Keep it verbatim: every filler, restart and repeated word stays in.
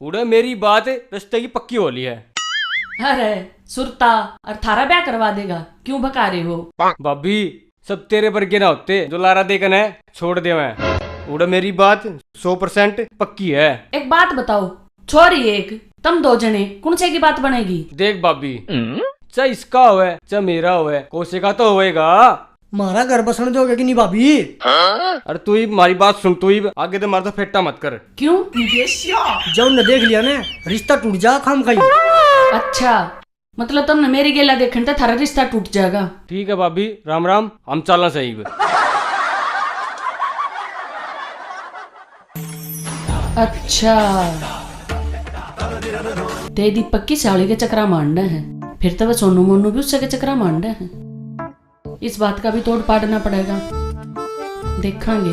उड़े मेरी बात रिश्ते की पक्की हो ली है। अरे सुरता, और थारा ब्याह करवा देगा, क्यों भका रहे हो? भाभी, सब तेरे वर्गे ना होते जो लारा देखन है छोड़ देवे। उड़े मेरी बात सौ परसेंट पक्की है। एक बात बताओ, छोरी एक, तुम दो जने, कौन से की बात बनेगी? देख भाभी, चाहे इसका होवे चाहे मेरा होवे, कोसे का तो होएगा। म्हारा घर बसण दोगे कि नहीं भाभी? अरे तू ही हमारी बात सुन, तू ही आगे तो मारा तो फेटा मत कर। क्यों? जब उनने देख लिया ना, रिश्ता टूट जा खाम खाई। अच्छा, मतलब तुमने मेरी गेला देखण ते थारा रिश्ता टूट जाएगा? ठीक है भाभी, राम राम, हम चालना सही। अच्छा, ते दीपक की साली के चक्रा मांडे हैं, फिर तो वह सोनू मोनू भी उससे के चक्रा मांडे हैं। इस बात का भी तोड़ पाड़ना पड़ेगा, देखांगे।